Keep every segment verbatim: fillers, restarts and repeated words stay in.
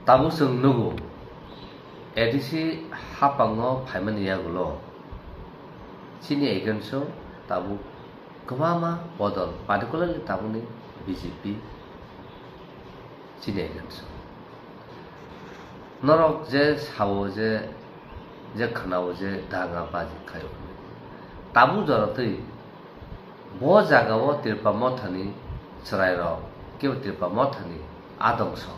Tabuk chwng nugo, A D C haphango phaimani yagulo chini against-o tabuk kwbangma bodol, particularly tabukni B J P chini against-o. Norok je sao je, je khwnao je danga baji khaio hwnwi, tabuk jora twi bo jagao Tripura Mothani chwrairok, kebo Tripura Mothani adongso,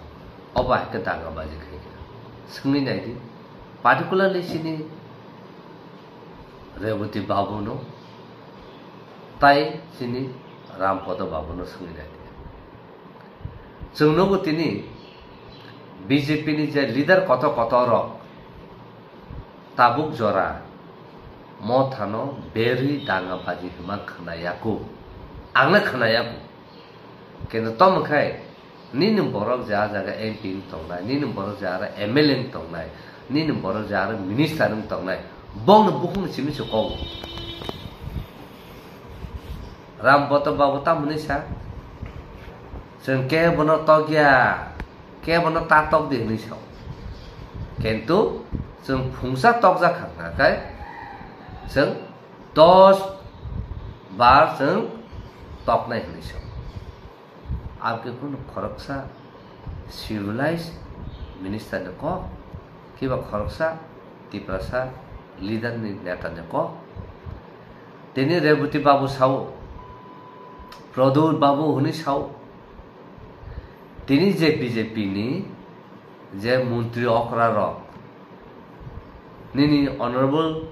obo hai khe danga baji khai kha. Swngwi nai di, particularly chini Reboti Babu no, tai chini Rampodo Babu no swngwi nai di. Chwng nugo tini B J P ni je leader kotor kotor rok tabuk jora Mothano berwi danga baji hwnma khwnayaku, angno khwnayaku. Kintu tomo khai nini borok je ah jaga M P wng tongnai, nini borok je aro M L A wng tongnai, nini borok je aro minister wng tongnai, bongni bukhukni simi se kogo. Rampodo Babu tamo hwnwi sa, chwng kebono tokya, kebono ta tokdi hwnwi sa. Kintu chwng phungsa tokjak kha hwnkha khe chwng dos bar chwng toknai hwnwi sa. Aboni khoroksa civilized minister ni kok, kiba khoroksa Tiprasa leader ni neta ni kok. Tini Reboti Babu sao, Pradyot Babu hwnwi sao. Tini je B J P ni je montri okra rok, nini Honorable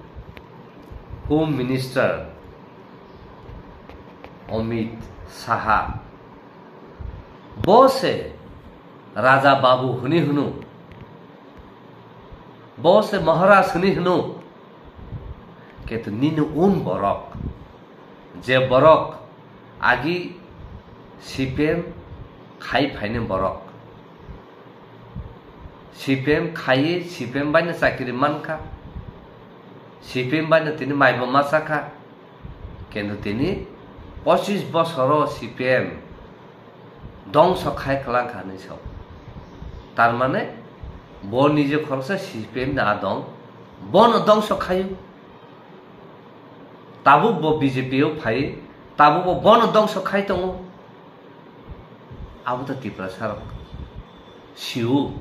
Home Minister Amit Saha, bo se Raja Babu hwnwi hwno, bo se Maharaj hwnwi hwno, kintu nini un borok, je borok agi C P M khai phaini borok, C P M khaiwi C P M baino chakiri mankha, C P M baino tini maibo machakha, kintu tini pochis bosoro C P M dongso khai kwlangkha hinwi sao. Tar mane bo nije khoroksa C P M ni adong, bono dongso khaio. Tabuk bo B J P o phai, tabuk bo bono dongso khai tongo. Abo to Tiprasa rok sio,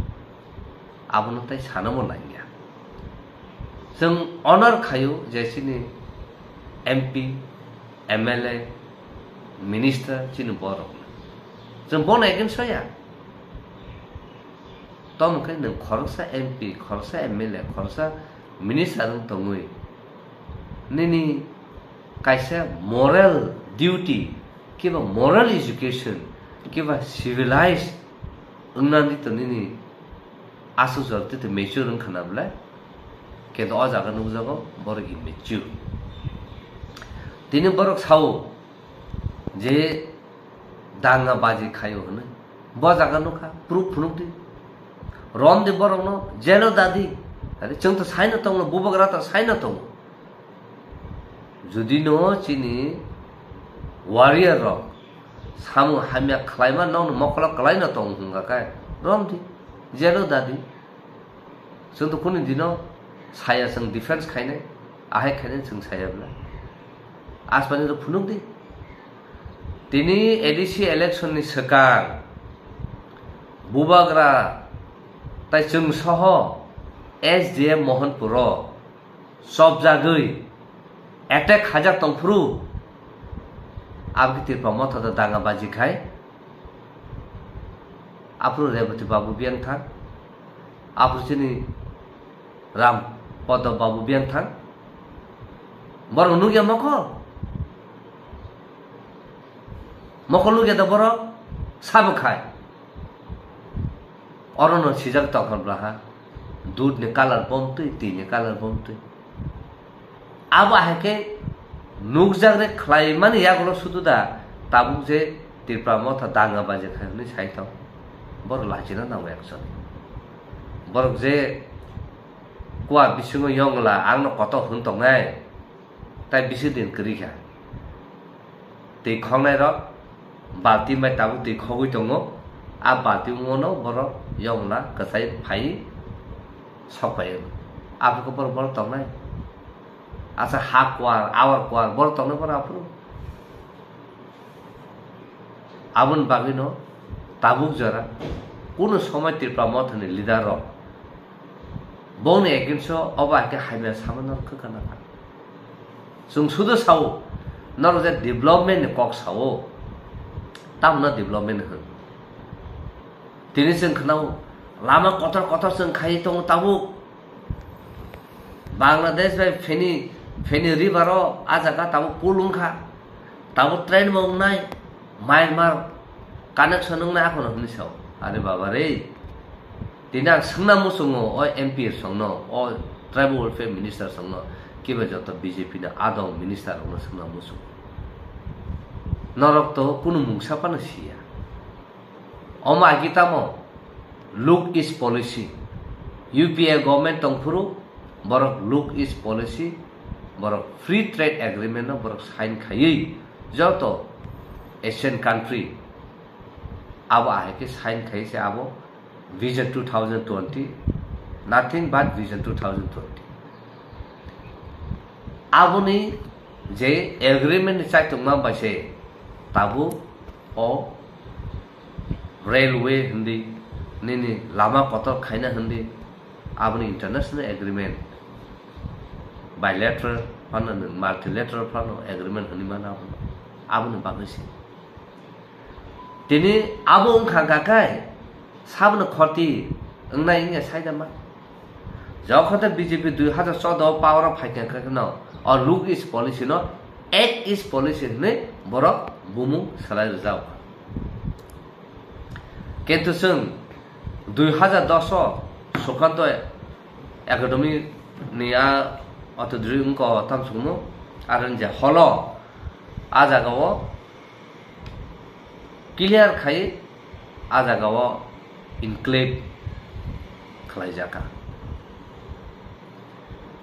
abono tai sanamo nangya. Chwng honor khaio je chini M P, M L A, minister chini borok. Chwng bono against soya. Tamo khe nwng khoroksa M P, khoroksa M L A, khoroksa minister wng tongwi nini kaisa moral duty, kiba moral education, kiba civilized wngnani to nini aswk jora tei mature wngkha na bwle? Kintu o jaga nukjago borok immature. Tini borok sao je danga baji khaio hwnwi. Bo jaga nukha, proof phunukdi. Romdi borokno, jelo dadi. Are chwng to saino tongo, bubagra to saino tongo. Judi no chini warrior rok samung hamya khlaima nokni mokolo kwlaino tongo hwnkha khe, romdi, jelo dadi. Chwng to kunu dino saya chwng defense khainai, ahai khainai chwng saya bwla. Aspani rok phunukdi. Tini A D C election ni swkang bubagra tai chwng soho S D M Mohanpuro chopjagwi attack khaijak tongphuru, aboni Tripura Motha da danga baji khai, aphuru Reboti Babu biyang thang, aphuru chini Ram Podo Babu biyang thang, borok nukya mokol, mokol nukya da borok sabo khai. Orono sijak tongkha blaha, dudh ni colour bomtwi, twi ni colour bomtwi. Abo hai khe nukjak re khlaimani yagulo sudu da tabuk je Tripura Motha danga baji khai hwnwi sai tong. Borok lachina nango actually. Borok je kua bisingo yongla angno kotor hwn tongnai. Tai bisi din kwrwi kha. Twi khoknai rok balti bai tabuk twi khogwi tongo. A balti wngmano borok Yongla kwchai phai sok phai. Aphuru khe borok, borok tongnai. Asa ha kuar, awar kuar, borok tongnai borok aphuru. Aboni bagwino tabuk jora kunu somoi Tripura Motha ni leader rok bongni against o obo hai khe hamya sama norok kwkha nangkha. Chwng sudo sao, norok je development ni kok sao, tamno development hwn? Tini chwng khwnao, lama kotor kotor chwng khaiwi tongo tabuk. Bangladesh bai Feni, Feni river o a jaga tabuk pull wngkha. Tabuk train bo wngnai, Myanmar connection wngnai, akhorno hwnwi sao. Are baba re. Tini ang swngna muchungo o M P songno, o Tribal Welfare Minister songno, kiba joto B J P ni adong minister rokno swngna muchungo. Norok to kunu mungsa phano siya. Omo agi tamo Look East Policy. U P A government tongphuru borok Look East Policy, borok Free Trade Agreement no borok sign khaiwi joto Asian country abo ahai khe sign khai se abo Vision two thousand twenty, nothing but Vision two thousand twenty. Aboni je agreement ni chaitokma bai se tabuk o railway hindi, nini lama kotor khaina hindi, aboni international agreement, bilateral phano, multilateral phano agreement hwnwi mano abono, aboni bagwi se. Tini abo wngkha hwnkha khe saboni khoti wngnai wngya saida ma. Jokhon tei B J P dui hajar chouda o power o phaikha khe no o Look East Policy no Act East Policy hwnwi borok bumung salai rwjak. Kintu chwng dui hajar dos o Sukanto Academy ni a otodri wngkha o tamsukmo, aro je holo a jaga o clear khai a jaga o enclave khlai jaka.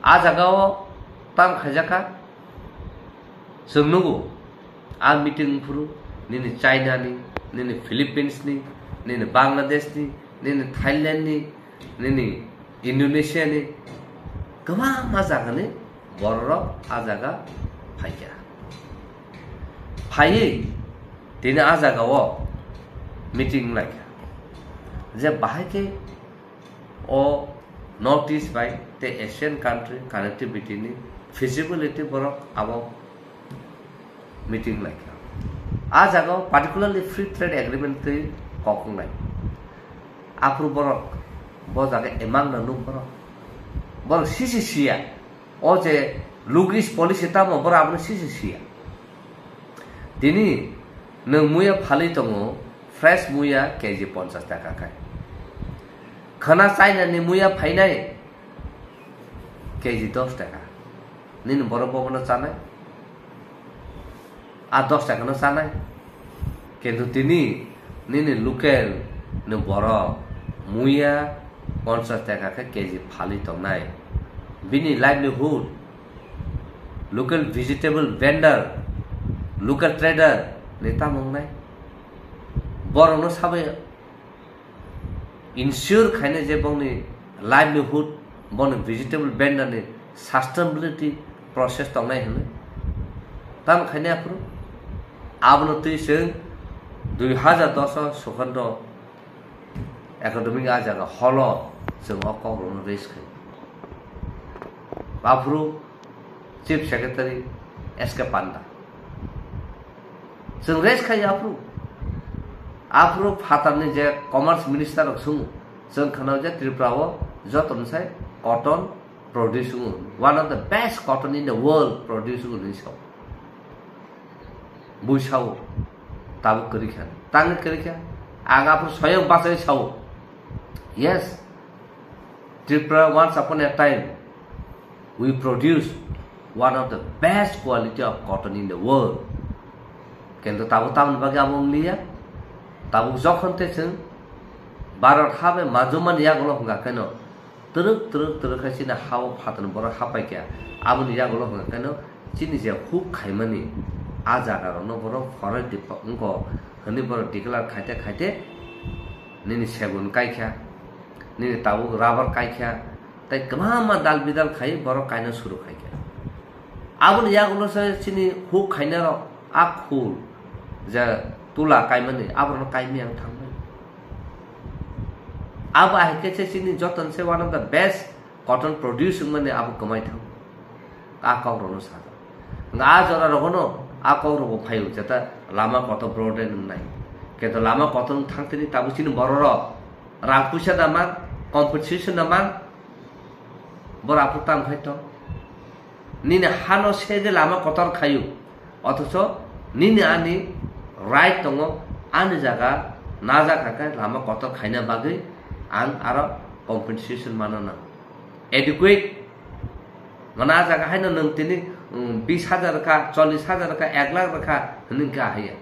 A jaga o tam khai jaka, chwng nugo a meeting phuru nini China ni, nini Philippines ni, nini Bangladesh ni, nini Thailand ni, nini Indonesia ni kwbangma jaga ni bororok a jaga phaikha. Phaiwi tini a jaga o meeting wnglaikha je bahai khe o North East bai tei Asian country connectivity ni feasibility borok abo meeting laikha. A jaga o particularly free trade agreement twi kok wngnai. Aphuru borok bo jaga emang no nuk borok. Borok sisi siya. O je Look East Policy tamo borok abono sisi siya. Tini nwng muya phalwi tongo, fresh muya K G ponchas taka khai. Khana China ni muya phainai K G dos taka. Nini borok bobono chanai? A dos taka no chanai. Kintu tini nini local ni borok muya ponchas taka khe K G phalwi tongnai. Bini livelihood, local vegetable vendor, local trader ni tamo wngnai? Borokno sabai ensure khaina je bongni livelihood, bongni vegetable vendor ni sustainability process tongnai hwnwi. Tamo khaina aphuru abono twi chwng dui hajar dos o Sukanto Academy a jaga holo chwng o kok rokno raise khai. Aphuru Chief Secretary S K Panda. Chwng raise khai aphuru. Aphuru phatarni je Commerce Minister rok swngo, chwng khwnao je Tripura o joto ni sai cotton produce wngo, one of the best cotton in the world produce wngo hinwi sao. Bui sao, tabuk kwrwi kha, tangwi kwrwi kha. Ang aphuru soyang bachai sao. Yes, Tripura once upon a time we produce one of the best quality of cotton in the world. Kintu tabuk tamoni bagwi abo wngliya. Tabuk jokhon tei chwng Bharat ha bai majumani yagulo hwnkha kheno twrwk twrwk twrwk khe chini ha-o phatarni borok hapai kha. Aboni yagulo hwnkha kheno chini je huk khaimani a jaga rokno borok forest dep-, wngkha hwnwi borok declare khaite khaite nini segun kaikha, nini tabuk rubber kaikha, tei kwbangma dal bidal khai borok kaina suru khaikha. Aboni yagulo se chini huk khainarok a khul je tula kaimani aborokno kaimani ang thangmani. Abo ahikhe se chini joton se one of the best cotton produce wngmani abo kwmai thang. A kok rokno sajak. Hwnkhe a jora rogono a kok rokbo phaio jeta lama kotor broad de nwngnai. Kento lama kotor wng thang tini tabuk chini bororok rang puisa da man, compensation da man, bora aphuru tam khai tong. Nini hano se je lama kotor khaio, othocho nini ani right tongo, ani jaga najak hakhe lama kotor khaina bagwi ang aro compensation mana nang. Adequate. Mane a jaga haino nwng tini, um, bis hajar rwkha, chollis hajar rwkha, ek lakh rwkha hwnwi wngkha haiya.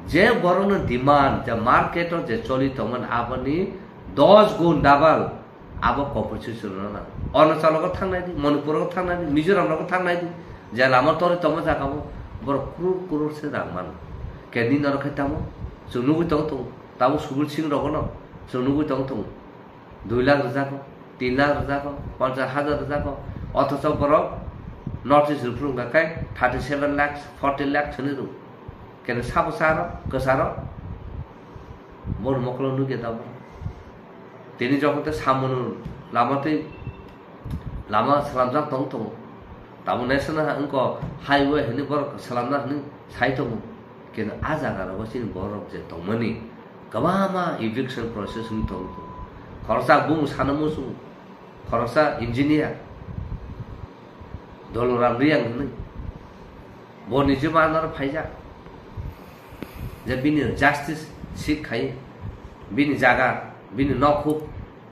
Je borokno demand, je market-o je choli tongmani aboni dos gun double abo compensation rwna nang. Arunachal-o thangnai di, Manipur-o thangnai di, Mizoram-o thangnai di, je lama tori tongma jaga-o borok crore crore se rang mano. Khe nini norok khai tamo? Chwng nugwi tong tongo, tamo Subir Singh rogono chwng nugwi tong tongo. Dui lakh rwjago, tin lakh rwjago, ponchas hajar rwjago, othocho borok North East rwphuru wngkha khe thirty seven lakhs, forty lakhs hwnwi rw. Kene sabo charo, kwcharo, boni mokolo nukya da borok. Tini jokhon tei samung lama tei lama swlamjak tong tongo. Tabuk national ha-, wngkha highway hwnwi borok swlamna hwnwi sai tongo. Keno a jaga rogo chini borok je tongmani kwbangma eviction process wng tong tongo. Khoroksa bung sana muchung, khoroksa engineer, Doloram Riyang hwnwi. Bo nije manor phaijak. Je bini justice seek khai, bini jaga, bini nokhuk,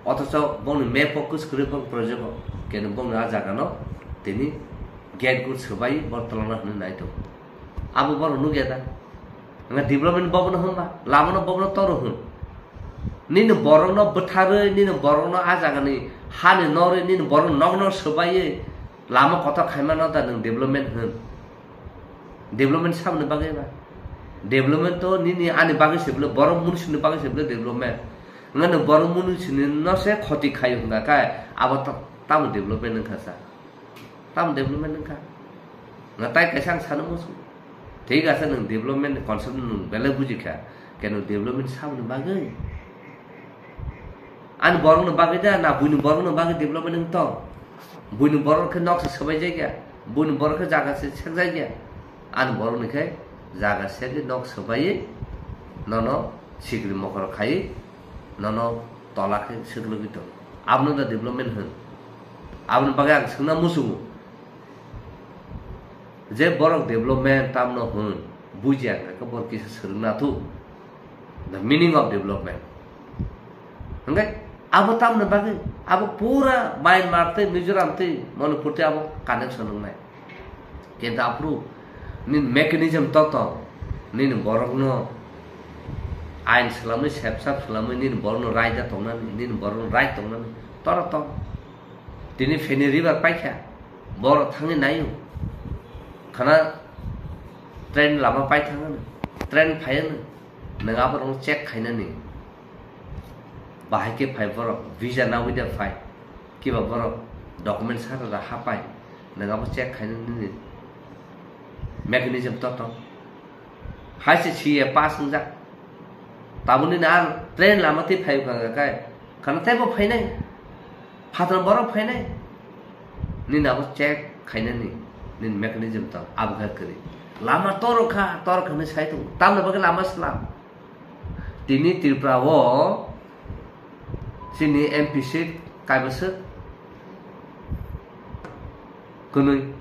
othocho bongni map-o kwskwrwi bong project-o, keno bongni a jagano tini gate good swbai bo tolana hwnwi nai tongo. Abo borok nukya da? Nga development bobono hwnba, lamano bobono toro hwn. Nini borokno bwtharwi, nini borokno a jagani hani norwi, nini borok nokno swbaiwi lama kotor khaimano da nwng development hwn? Development saboni bagwi ba? Development to nini ani bagwi se bwle, borok munisini bagwi se bwle development. Nga nwng borok munisini no se khoti khaio hwnga khe abo to-, tamo development wngkha sa? Tamo development wngkha? Nga tai kaisa ang sana muchung. Thik ase, nwng development ni concept no nwng belai bujikha. Keno development saboni bagwi? Ani borokno bagwi da, na buini borokno bagwi development wng tong? Buini borok khe nok se swbai jakya, buini borok khe jaga se sek jakya. Ani borokni khe jaga segwi nok swbaiwi nono sikri mokol khai nono tola khe swklwgwi tongo. Abono da development hwn? Aboni bagwi ang swngna muchungo. Je borok development tamno hwn, bujiya hwnkhe borok kisa swrwngna thu. The meaning of development. Hwnkhe abo tamni bagwi, abo pura Myanmar tei Mizoram tei Manipur tei abo connection wngnai. Kintu aphuru nini mechanism to tong, nini borokno ain swlamwi, sepsap swlamwi, nini borokno raida tongnani, nini borokno right tongnani, toro tong. Tini Feni River paikha, borok thangwi naio. Khana train lama pai thangano, train phaiano, nwng aborokno check khainani. Bahai khe phai borok, visa nangwi da phai, kiba borok document sara da hapai, nwng abo check khainani mechanism to tong. Hai se C A pass wngjak. Tabukni na ar train lama twi phai wngkha khe, khana teibo phainai. Phatro borok phainai. Nini abo check khainani, nini mechanism to abo khe kwrwi. Lama toro kha, toro kha hwnwi sai tongo. Tamni bagwi lama swlam. Tini Tripura o chini M P seat kaibwswk kwnwi.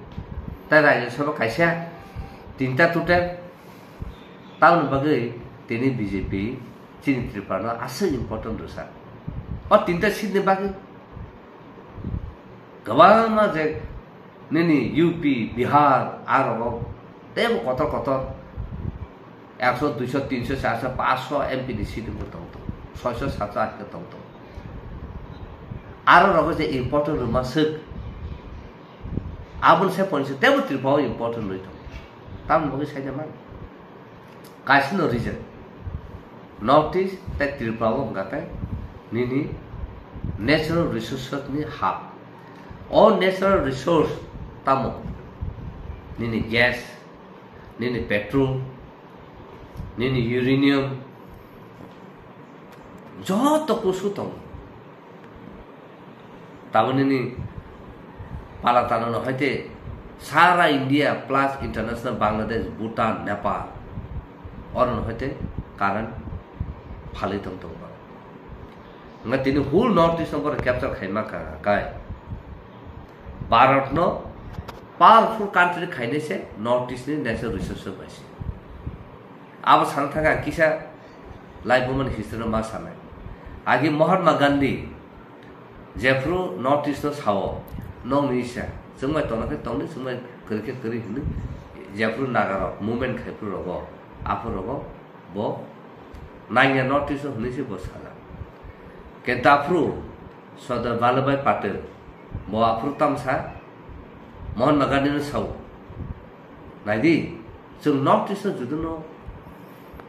Tai Rajya Sabha kaisa, tinta total. Tamoni bagwi tini B J P chini Tripura no aswk important rwsa. O tinta seat ni bagwi kwbangma je nini U P, Bihar, a rogo teibo kotor kotor ekso, duiso, tinso, charso, paanso M P ni seat wngwi tong tong, soiso, satso, aitko tong tong. Aro rogo je important rwma swk, aboni se ponisa teibo Tripura o important rwi tong. Tamoni bagwi saina man. Kaisa no reason. North East tei Tripura o hwnkha khe nini natural resources ni ha. O natural resource tamo? Nini gas, nini petrol, nini uranium, joto kusu tongo. Tabuk nini pala tano no haite sara India plus international Bangladesh, Bhutan, Nepal, oro no haite current phalwi tong tong ba. Nga tini whole North East no boro capture khaima ka kai. Bharat no powerful country khainai se North East ni natural resources bai se. Abo sana thangkha ang kisa laibumani history no ma sanai. Agi Mahatma Gandhi jephru North East no sao, nokni isa, chwngbai tongna khe tongdi, chwngbai kwrwi khe kwrwi hwnwi, jephru Nagarok movement khai phru rogo, aphuru rogo bo nangya North East no hwnwi se bo sajak. Khe daphru Sardar Vallabhbhai Patel, bo aphuru tamsa Mahatma Gandhi no sao. Naidi, chwng North East no juduno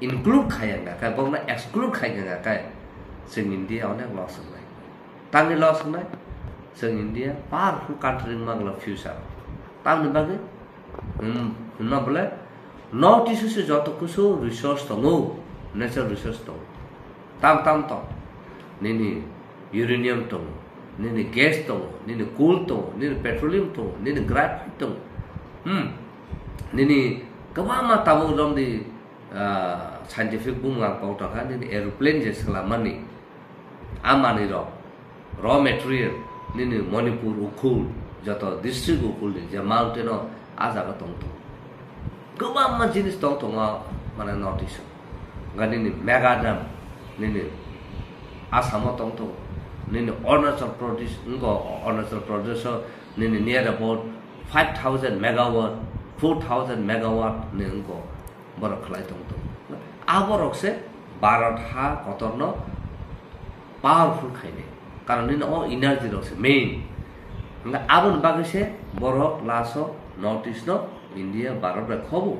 include khaiya wngkha khe, bokno exclude khaiya wngkha khe, chwng India onek loss wngnai. Tamni loss wngnai, chwng India powerful country wngma glak future. Tamni bagwi, hmm, hwnma bole North East o se joto kusu resource tongo, natural resource tongo. Tam tam tong. Nini uranium tongo, nini gas tongo, nini coal tongo, nini petroleum tongo, nini graphite tongo. Hmm. Nini kwbangma tabuk romdi, ah, scientific bumung ang kok tongkha, nini aeroplane je swlamani, a manwi rok, raw material, nini Manipur, Ukhrul, joto district Ukhrul ni je mountain o a jaga tong tongo. Kwbangma jinis tong tongo, mane North East o. Nga nini mega dam, nini Assam o tong tongo, nini Arunachal Pradesh, ngo Arunachal Pradesh o nini near about five thousand megawatt, four thousand megawatt ni ngo borok khlai tong tongo. Aborok se Bharat ha kotorno powerful khainai. Karon nini o energy rok se main. Hwnba aboni bagwi se borok last o North East no India, Bharat bai khobo.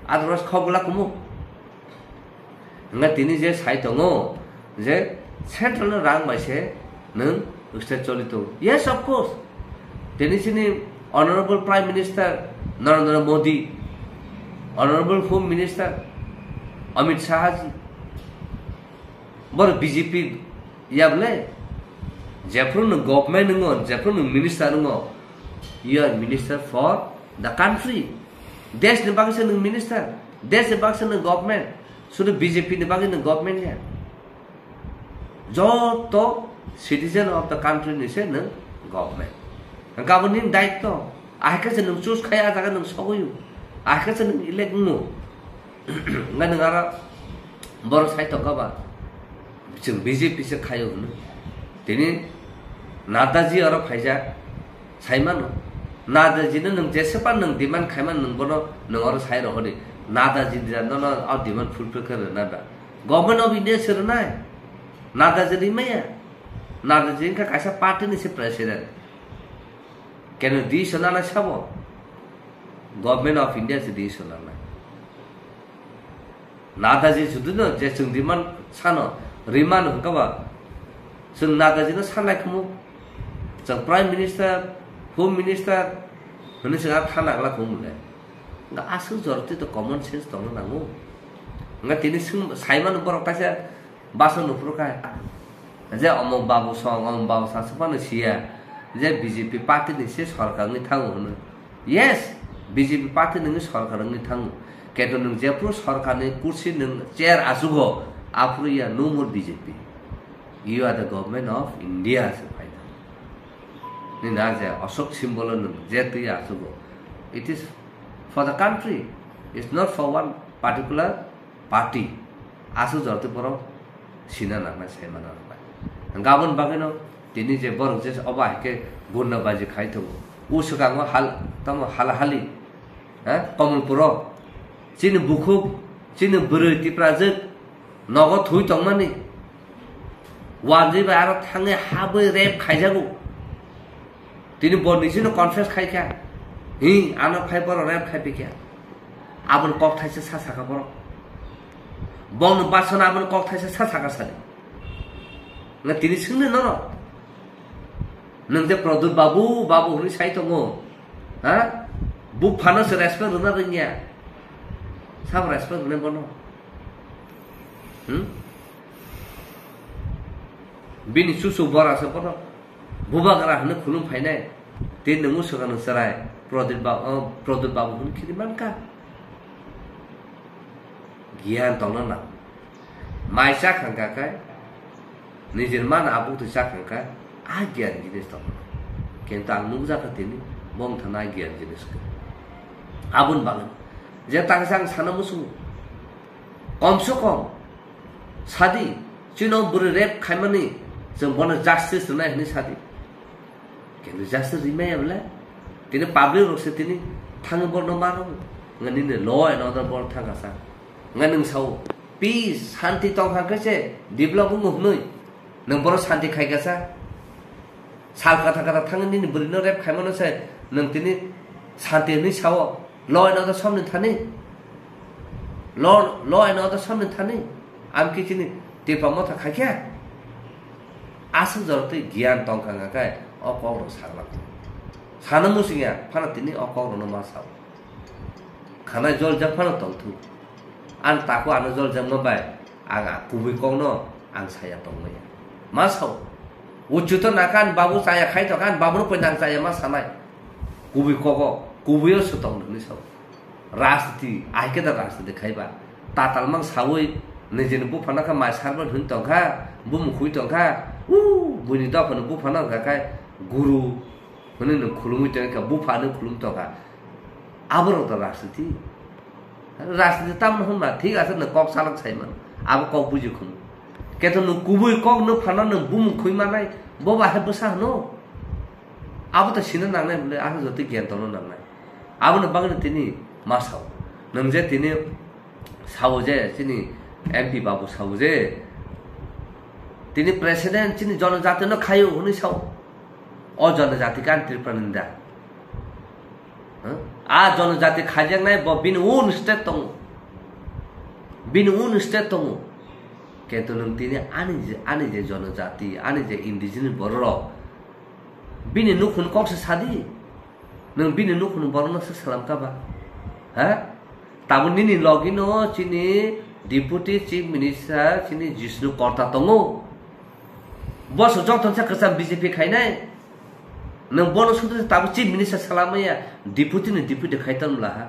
Otherwise khogla kumu. Hwnba tini je sai tongo je central no rang bai se nwng state choli tongo. Yes, of course. Tini chini Honorable Prime Minister Narendra Modi, Honorable Home Minister Amit Shah ji, boro B J P ya bole? Jephru nwng government wngo, jephru nwng minister wngo, you are minister for the country. Desh ni bagwi se nwng minister, desh ni bagwi se nwng government, sudu B J P ni bagwi nwng government ya. Joto citizen of the country ni se nwng government. Hwnkhe abo nini daitto. Ahai khe se nwng choose khai, a jaga nwng sogwi o. Ahai khe se nwng elect wngo. Hwnkhe nwng aro borok sai tongkha ba? Chwng B J P se khaio hwnwi. Tini Naddaji oro phaijak, sai mano. Naddaji no nwng jesepan nwng demand khaimano, nwng bono nwng oro sai rohordi. Naddaji da nono o demand fulfill khe rwna da. Government of India se rwnai. Naddaji rimaya. Naddaji wngkha kaisa party ni se president. Keno decision nanai sabo? Government of India se decision nanai. Nadaji juduno je chwng demand sano, rimano hwnkha ba chwng Nadajino sanai khumu, chwng Prime Minister, Home Minister hwnwi chwng a thana glak khumu le. Hwnkha aswk joroti to common sense tongna nango. Hwnkha tini swng-, saimano borok kaisa bwswk nuphuru kha. Je omo babu song, omo babu sa, se phano siya je B J P party ni se sorkar wngwi thango hwnwi. Yes, B J P party nwngwi sorkar wngwi thango. Keto nwng jephru sorkar ni kursi nwng chair achugo, aphuru ya no more B J P. You are the government of India se phaina. Ni na je Ashok symbol nwng je twi achugo. It is for the country. It's not for one particular party. Aswk joroti borok sina nangnai, sai mana nangnai. Hwnkhe aboni bagwino tini je borok je obo hai khe gunda baji khai tongo. O swkango hal, tamo hala hali, ha, Komolpuro. Chini bukhuk, chini bwrwi Tiprajwk nogo thwi tongmani. Wanjwi bai aro thangwi habwi rape khaijago. Tini bo nijino confess khai kha. Hi, ano phai borok rape khai pikha. Aboni kok thaisa sa sakha borok. Bongni basana aboni kok thaisa sa saka sadi. Nga tini swngni nono. Nwng je Pradyot babu, babu hwnwi sai tongo. Ha? Buphano se respect rwna rwngya. Sabo respect rwnai bono. Hmm? Bini chuchu bora se bono. Bubagra hwnwi khulum phainai. Tei nwng swkang nwng chwrai. Pradyot ba-, oh, Pradyot babu hwnwi khini mankha. Giyan tongna nang. Mai cha khangkha khe, nijini mana abuk twi cha khangkha, a giyan jinis tongna nang. Kintu ang nukjakha tini, bongthana giyan jinis khe. Aboni bagwi, je tangsa ang sana muchungo. Komse kom, sadi, chino bwrwi rape khaimani, chwng bono justice rwnai hwnwi sadi. Kintu justice rimaya bole. Tini public rok se tini thangwi borno maro. Nga nini law and order bor thangkha sa. Nga nwng sao, peace, santi tongkha khe se develop wngo hwnwi. Nwng boro santi khaikha sa. Sal kata kata thangwi nini bwrwino rape khaimano se nwng tini santi hwnwi sao. Law and order somni thani. Law, law and order somni thani. Am kichini tipa motha khaikha. Aswk jorok tei giyan tongkha hwnka khe o kok rok sakna. Sana muchungya phano tini o kok rokno ma sao. Khanai joljak phano tongthu. Ang takhuk ano joljakma bai ang a kubui kokno ang saya tongmaya. Ma sao. Uchuto nakha ani babu chaya khai tongkha ani babuno poina ang chaya ma sanai. Kubui kogo, kubuio se tong hwnwi sao. Rajniti, ahai khe da rajniti khaiba. Tatal mang saui, nijini buphano khe mai servant hwnwi tongkha, bumung khui tongkha, u, buini dophano buphano hwnkha khe guru hwnwi nwng khulumwi tongkha, bupha hwnwi khulum tongkha. Aborok da rajniti. Rajniti tamno hwnba, thik ase nwng kok salak saiman, abo kok buji khumu. Keto nwng kubui kok nwng phano nwng bumung khui manai, bo bahai bwsa hwno. Abo to sina nangnai bole, abo joto giyan tongna nangnai. Aboni bagwi tini ma sao. Nwng je tini sao je, chini M P babu sao je, tini president chini jonojati no khaio hwnwi sao. O jonojati kan Tripura ni da. Huh? A jonojati khaijaknai bo bini own state tongo. Bini own state tongo. Keto nwng tini ani je, ani je jonojati, ani je indigenous borok rok, bini nukhung kok se sadi. Nwng bini nukhung borokno se salam kha ba? Ha? Tabuk nini logi no chini Deputy Chief Minister chini Jishnu Korta tongo. Boso joto se kwcham B J P khainai. Nwng bono sudu tabuk Chief Minister salamaya, Deputy ni Deputy khai ton bla ha.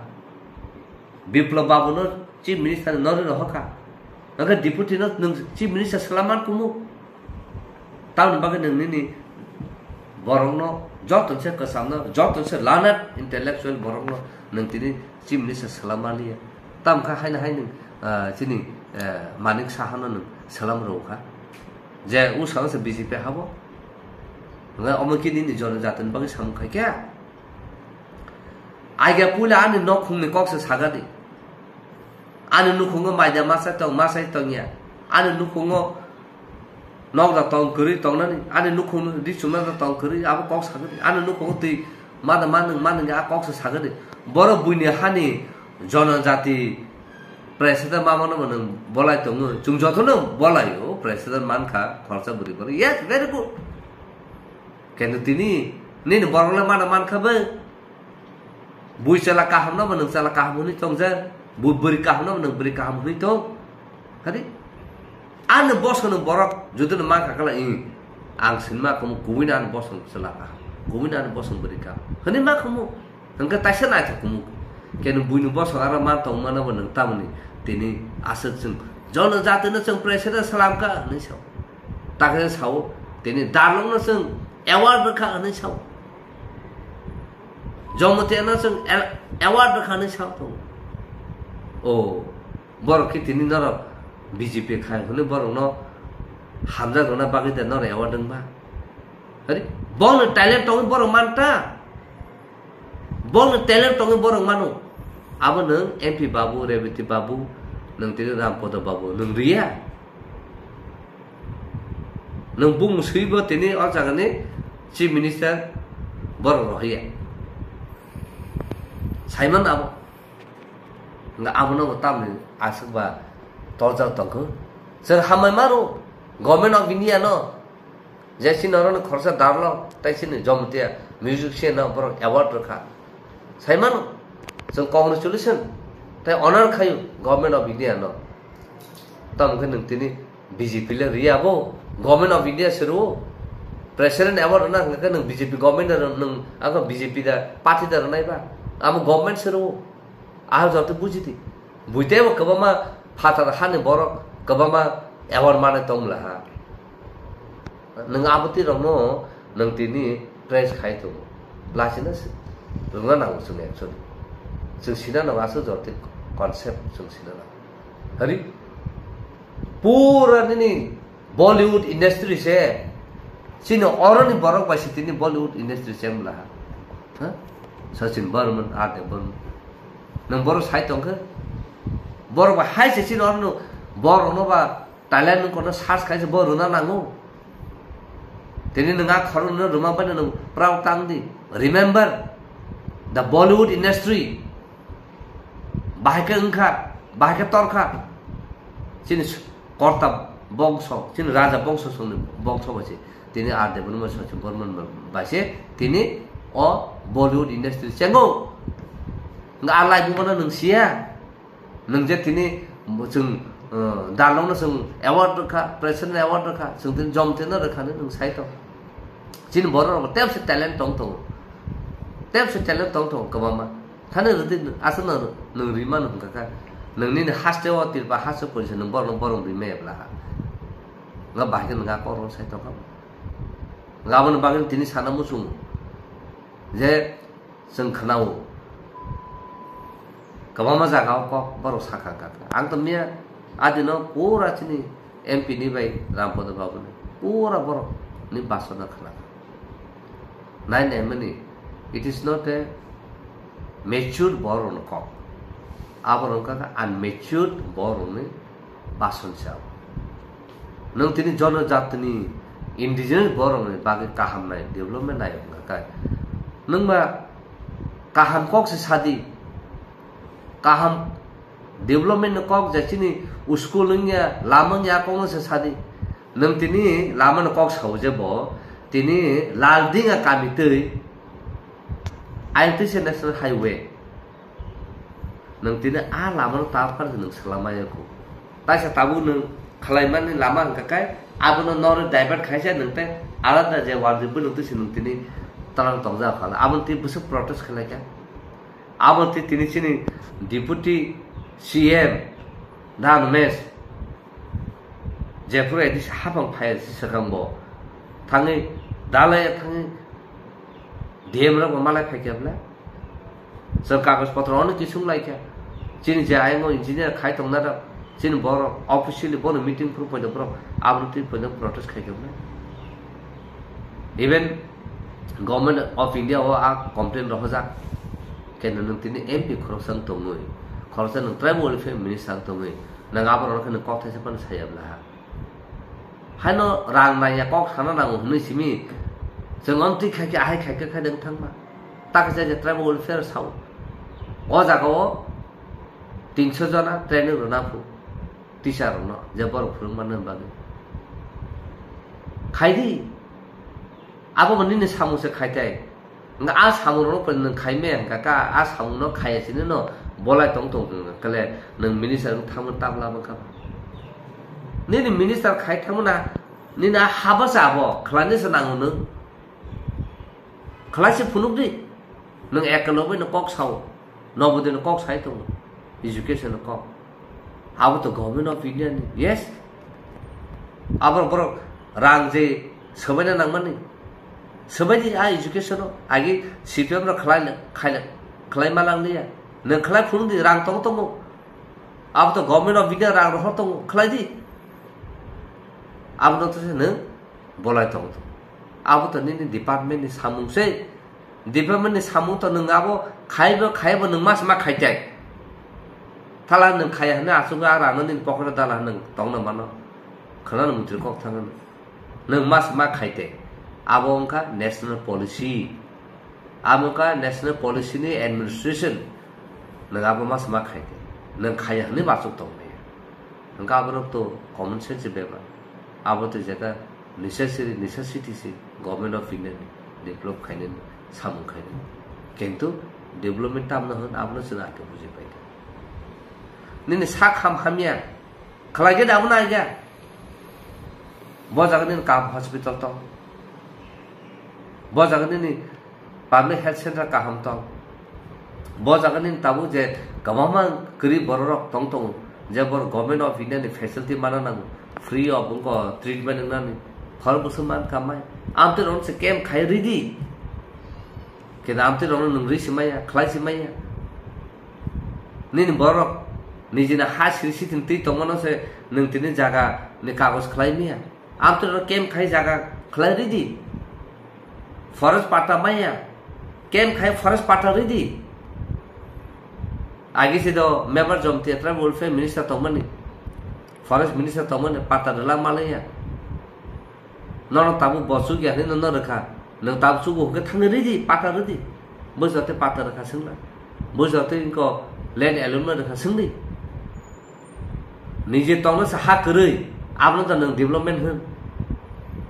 Biplab Babu no Chief Minister ni nori rohor kha. Hwnkhe Deputy no nwng Chief Minister swlam man kumu. Tamoni bagwi nwng nini borokno joto se kwchamno, joto se learned intellectual borokno nwng tini Chief Minister swlam maliya. Tamkha haino hai nwng, ah, chini, eh, Manik Saha no nwng swlam rw kha. Je usano se B J P habo. Hwnkhe omo khe nini jonojatini bagwi samung khai khe. Aiga puila ani nokhungni kok se sagadi. Ani nukhungo maida masa tong, masai tongya. Ani nukhungo nokda tong kwrwi tongnani. Ani nukhungno ri chumnada tong kwrwi, abo kok sagadi. Ani nukhungo twi mada manung, manung a kok se sagadi. Borok buini hani jonojati president mamano nwng bolai tongo. Chwng jotono bolaio, president mankha, khoroksa bwrwi borok. Yes, very good. Kintu tini nini borokle mana mankha bo. Bui chwla kahamno bo nwng chwla kaham hwnwi tongjak. Bui bwrwi kahamno bo nwng bwrwi kaham hwnwi tong. Hadi? Ani bosongni borok jodi no mankha kala, "Ih, ang sinma khamu kubui no ani bosong chwla kaham. Kubui no ani bosong bwrwi kaham." Hwnwi ma khamu. Hwnkhe taisa naithok kumu. Khe nwng buini bosong aro man tong mano bo nwng tamoni tini aswk chwng jonojatino chwng president swlamkha hwnwi sao. Takhe sao tini Darlongno chwng award rwkha hwnwi sao. Jomotiyano chwng el-, award rwkha hwnwi sao tongo. O, borok khe tini norok B J P khai hwnwi borokno hamjak rwna bagwi de norok award wngba? Hari, bono talent tongwi borok manta. Bono talent tongwi borok mano. Abo nwng M P babu, Rebati babu, nwng tini Rampodo babu, nwng riya. Nwng bumung swibo tini o jagani Chief Minister borok rohiya. Saiman abo. Nga abono bo tamni aswk ba torjak tongkhu. Chwng hambai maro, Government of India no, je chini oro ni khoroksa darlo, tai chini Jamatia musician no borok award rwkha. Sai mano, chwng congratulation, tai honor khayu Government of India no. Tamo khe nwng tini B J P le riya bo, Government of India se rwo. President award rwna hwnkhe nwng B J P government da rw-, nwng ako B J P da party da rwnai ba? Amo government se rwo. Ahal jor twi buji di. Buitebo kwbangma phatar hani borok kwbangma award manai tong mla ha. Nwng abo twi rokno nwng tini praise khai tongo. Lachina se rwna nango chwng actually. Chwng sina nango aswk jor twi concept chwng sina nango. Hari? Pura nini Bollywood industry se. Chini oroni borok bai se tini Bollywood industry se mla ha. Ha? Sachin Barman, R D Barman. Nwng borok sai tongkhe? Borok bai hai se chini oroni borokno ba talent nwng kono search khai se bo rwna nango. Tini nwng a khorokno rwma bai nwng proud tang di. Remember the Bollywood industry. Bahai khe wngkha, bahai khe torkha. Chini s-, korta bongso, chini raja bongso songni bongso bai se. Tini R D Barman, Sachin Barman bai se tini o Bollywood industry chengo. Nga a lai bumano nwng siya. Nwng je tini chwng, uh, dalongno chwng award rwkha, president award rwkha, chwng tini Jamatia no rwkha ni nwng sai tong. Chini borok rok tebse talent tong tongo. Tebse talent tong tongo kwbangma. Thani rwdi nwng, aswk nwng, nwng rimano hwnkha kha. Nwng nini haste o tirpa haste o ponisa nwng borok, borok rimaya bwla ha. Nga bahai khe nwng a kok rok sai tongkha. Nga aboni bagwi tini sana muchungo. Je chwng khwnao. Kwbangma jaga o kok borok sakha kha. Ang to miya adino pura chini M P ni bai Rampada Babu ni pura borok ni basona khna. Nai nai mani, it is not a mature borok ni kok. Abo wngkha kha unmature borok ni bason se abo. Nwng tini jonojatini indigenous borok ni bagwi kaham nai development nai wngkha kha. Nwng ba kaham kok se sadi. Kaham development ni kok je chini school wngya, lama wngya, kok no se sadi. Nwng tini lama ni kok sao je bo, tini Laldinga kami twi I N T C National Highway. Nwng tini a lama no ta phar nwng swlamaya kho. Taisa tabuk nwng khwlaimani lama hwnkha khe abono noro divert khaisa nwng tei alada je warjwk bwlwng twi se nwng tini twlang tongjak phala. Aboni twi bwswk protest khlaikha. Abo twi tini chini Deputy C M Dhanmesh jephuru A D C hapang phai swkang bo thangwi dalai thangwi D M rok bo malai phaikha bwle. Chwng kagoj potro ono kisung laikha. Chini je ayang o engineer khai tongna rok, chini borok officially bono meeting phuru poito borok aboni twi poito protest khaikha bwle. Even Government of India o a complain rohorjak. Khe nwng tini M P khoroksa wng tongwi, khoroksa nwng Tribal Welfare Minister wng tongwi, nwng aborok khe nwng kok thaisa phano saya bwla ha. Haino rang nangya kok sana nango hwnwi simi, chwng on twi khaikhe ahai khaikhe khai dang thangma. Takhe je Tribal Welfare sao. O jaga o tinso jona training rwna phu teacher rokno je borok phwrwngma nw bagwi. Khaidi. Abo bo nini samung se khaitai. Nga a samung rok nwng khai me hwnkha ka, a samung no khaiya sini no bolai tong tong hwnkha kale nwng minister wng thangma tabla bwkha. Nini minister khai thangma na, nini a haba se abo khwlaini se nango nwng. Khwlai se phunuk di. Nwng ekanoboi no kok sao. Nobodoi no kok sai tongo. Education no kok. Abo to Government of India ni. Yes. Abo borok rang je sobaina nangmani. Sobaidi a education no agi C P M rok khlai, khlai, khlai malang liya. Nwng khlai phunuk di rang tong tongo. Abo to Government of India rang rohor tongo. Khlai di. Abo no to se nwng bolai tong tong. Abo to nini department ni samung se. Department ni samung to nwng abo khaibo, khaibo nwng mas ma khaitai. Thala nwng khaiya hwnwi achugwi a rano nini pocket o dala nwng tongna mano. Khwnano mutri kok thangno. Nwng mas ma khaitai. Abo wngkha national policy. Abo wngkha national policy ni administration. Nwng abo mas ma khaitai. Nwng khaiya hwnwi bo achuk tongmaya. Hwnkhe aborok to common sense bebak. Abo to jeta necessary, necessity se Government of India ni develop khainani, samung khainani. Kintu development tamno hwn abono chwng ake buji paikha. Nini sak ham hamya khlaikhe da abono aigya. Bo jaga nini kaham hospital tong. Bo jaga nini public health center kaham tong. Bo jaga nini tabuk je kwbangma kwrwi bororok tong tongo, je bor Government of India ni facility mana nango, free of wngkha treatment wngnani, phar bwswk man kamai. Amtwi rok se camp khai ridi. Keda amtwi rok nwng rwi simaya, khlai simaya. Nini borok nijini ha siri sitin twi tongmano se nwng tini jaga ni kagoj khlai miya. Amtwi rok camp khai jaga khlai ridi. Forest pata maya. Camp khai forest pata ridi. Agi se do member Jomti Tribal Welfare Minister tongmani. Forest Minister tongmani pata rwla malaya. Nono tabuk bo chukya hinwi nono rwkha. Nwng tabuk chugo hwnkhe thangwi ridi, pata ridi. Bujao tei pata rwkha swngla. Bujao tei wngkha land allotment rwkha swngdi. Nije tongno se ha kwrwi, abono da nwng development hwn.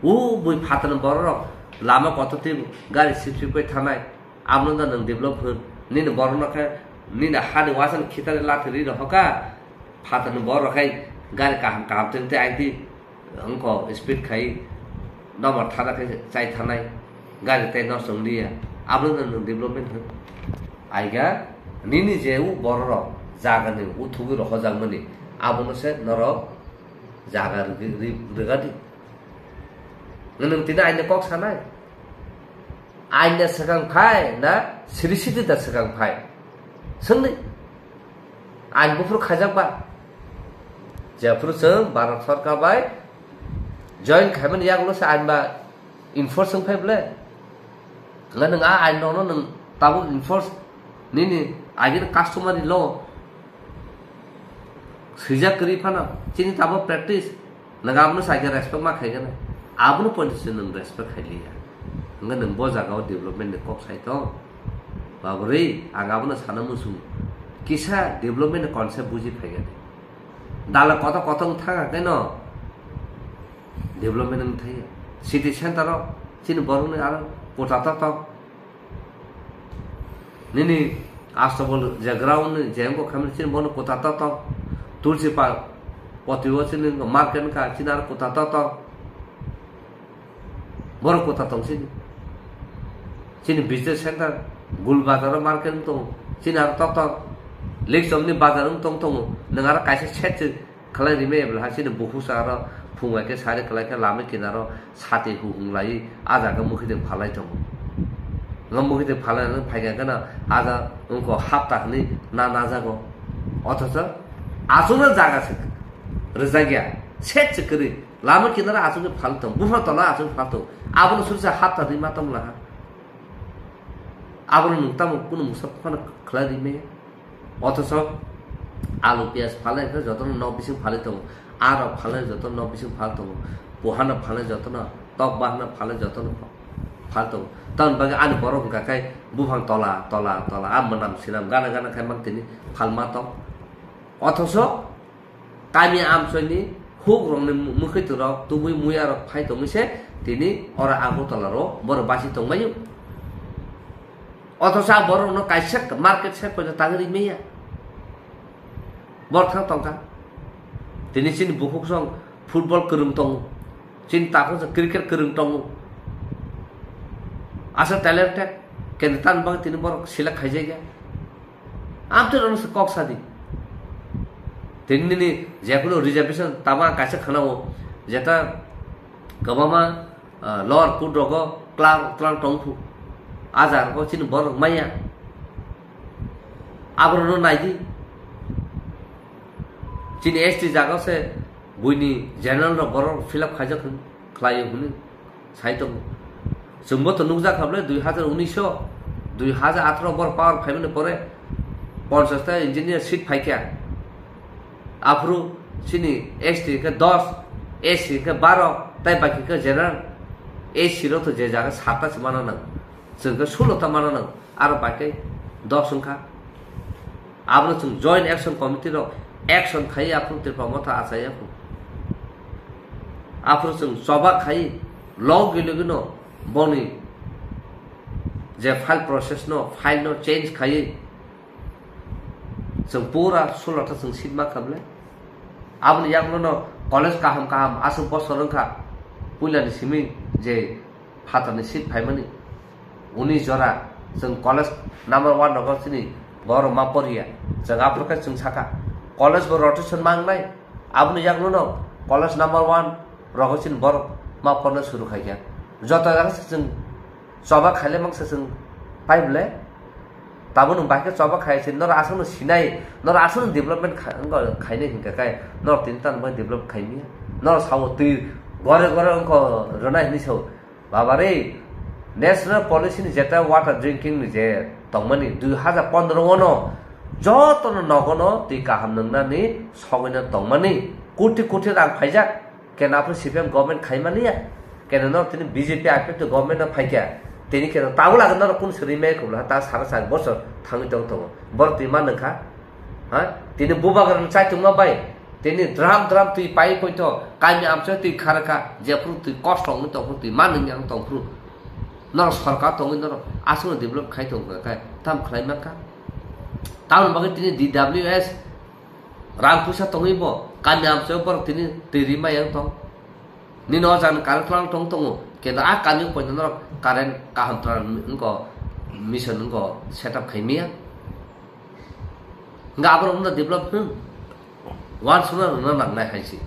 O bui phatarni bororok lama kotor twi gari sip sip bai thanai, abono da nwng develop hwn. Nini borokno khe nini hani wasani khitani lathi rwi rw hoka, phatarni borok khai gari kaham kaham twi twi aidi wngkha speed khai, nobar thana khai chai thanai, gari tei nosto wng liya, abono da nwng development hwn. Aiga nini je o bororok jagani uthugwi rohojakmani, abono se norok jaga rwgwi-, rwi-, rwgadi. Nwng tini aini kok sanai? Aini da swkang phai na siri siti da swkang phai? Swngdi. Ain buphuru khaijak ba? Jephuru chwng Bharat Sarkar bai join khaimani yagulo se ain ba enforce wng phai ble? Nga nwng a ain rokno nwng tabuk enforce nini agini customary law swijak kwrwi phano chini tabuk practice nwng abono sai khe respect ma khai gana, abono point se nwng respect khai liya. Hwnkhe nwng bo jaga o development ni kok sai tong? Babrwi ang abono sana muchung kisa development ni concept buji phai gani. Dala kotor kotor wng thang khe no development wng thai. City center o chini borok ni aro kota to tong. Nini Astabol je ground ni je wngkha khamni chini bono kota to tong. Tulsi pa poti o chini market wngkha chini aro kota to tong. Borok kota tong chini. Chini business center, Gul Bazar o market wng tongo. Chini aro tok tok. Likchom ni bazar wng tong tongo. Nwng aro kaisa set se khlai rimai ebla ha chini bukhuk sa aro phung bai khe sari kwlai khe lama kinaro sati hu hung lai a jaga mukhi de phalai tongo. Nga mukhi de phalai nang phai khe na a jaga wngkha hapta hwnwi na na jago. Othocho aswkno jaga se rwjak ya. Set se kwrwi. Lama kinaro aswk khe phal tong, buphang tola aswk phal tong. Abono sursa hapta di ma tong laha. Abono nwng tamo kunu musa phano khlai ri me. Othoso alu piyaj phalai khe jotono nok bising phalai tongo. Arok phalai jotono nok bising phal tongo. Pohano phalai jotono, tok bahano phalai jotono phal tongo. Tamoni bagwi ani borok hwnkha khe buphang tola, tola, tola, a mwnam sinam gana gana khai mang tini phal ma tong. Othoso Kami amchoini hukrokni mu-, mwkhwtwrok tubui muyarok phai tongwi se tini oro Agartala ro borok basi tongbaio. Othosa borokno kaisa market se poito tangwi rimaya. Borok thang tongkha. Tini chini bukhuk song football kwrwng tongo. Chini takhuk song cricket kwrwng tongo. Asa talented. Kene tan bang tini borok select khaijakya. Amtwi rokno se kok sadi. Tini nini jekhuno reservation tama kaisa khwnao, jeta kwbangma, ah, lower court rogo klang, klang tongphu. A jaga rogo chini borok maya. Aborokno naidi. Chini S T jaga se buini general rok borok fill up khaijak khlaio hwnwi. Sai tongo. Chwngbo to nukjak kha bwle dui hazar unis o, dui hazar atharo bor power phaimani pore ponchash ta engineer seat phaikha. Aphuru chini S T khe dos, S C khe baro, tai baki khe general. S C rok to je jaga satta se mana nang. Chwng khe sulo ta mana nang. Aro bai khe dos wngkha. Abono chwng Joint Action Committee rok Action khai aphuru Tripura Motha achai aphuru. Aphuru chwng choba khai logi logi no boni je file process no, file no change khai chwng pura sulata chwng seat ma kha bwle. Aboni yakno no college kaham kaham aswk bosor wngkha puilani simi je phatarni seat phaimani. Uni jora chwng college number one rogo chini borok ma poriya. Chwng aphuru khe chwng sakha, college bo rotation ma wngnai. Aboni yakno no college number one rogo chini borok ma porna suru khaikha. Joto jaga se chwng choba khaile mangsa chwng pai bwle. Tabuk nwng bahai khe choba khai se, norok aswkno sinai, norok aswkno development kha-, wngkha khainai hinkha khe, norok tini tamo bai develop khaimya. Norok sao twi gore gore wngkha rwnai hinwi sao. Baba re, national policy ni jeta water drinking ni je tongmani dui hajar pondro ono jotono nogono twi kaham nwngnani sogwino tongmani koti koti rang phaijak. Kena aphuru C P M government khaimani ya. Kena norok tini B J P I P F to government no phaikha. Tini kena tabuk lagwi norok kunu swrwi mai kubla ta sara sari bosor thangwi tong tongo. Borok twi ma nangkha. Ha? Tini bubagra no chai tongma bai. Tini dram dram twi pai poito. Kami amchoi twi kharaka. Jephuru twi kosto wngwi tongphuru twi ma nangya wng tongphuru. Norok sorkar tongwi norok aswkno develop khai tongkha khe tam khlai mankha. Tamoni bagwi tini D W S rang puisa tongwi bo kami amchoi borok tini twi ri maya wng tong. Nini o jani current plant tong tongo, kendo a kami poito norok current kaham plant wngko mission wngko set up khai maya. Hingke aborok wngkha develop hwn. Wansukna rwna nangnai hai se.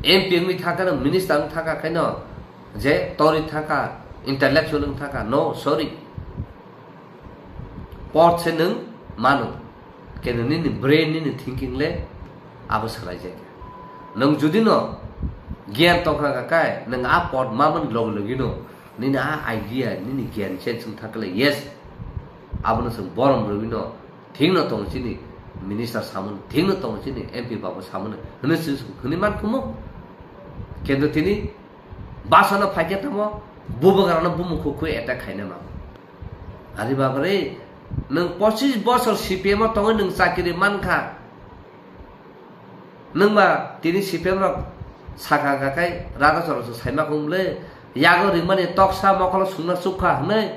M P wngwi thaka no, minister wngwi thaka khaino je tori thaka, intellectual wngwi thaka, no, sorry. Pot se nwng mano. Keno nini brain, nini thinking le abo swlai jai kha. Nwng judi no giyan tongkha kha kai, nwng a pot mamani logi logi no nini a idea, nini giyan change wng thakle, yes, abono chwng borom rwino thik no tongo chini minister samani, thik no tongo chini M P babu samani hwnwi chwng hwnwi man khumu. Kendo tini basano phaikhe tamo bubagrano bumung khukhwi attack khaina nango. Ari babare, nwng pochis bosor C P M o tongwi nwng chakiri mankha. Nwngma tini C P M rok sakha kha khai raga chora se saima kung bwle, yago ringmani toksa mokolo sungna chukha hwnwi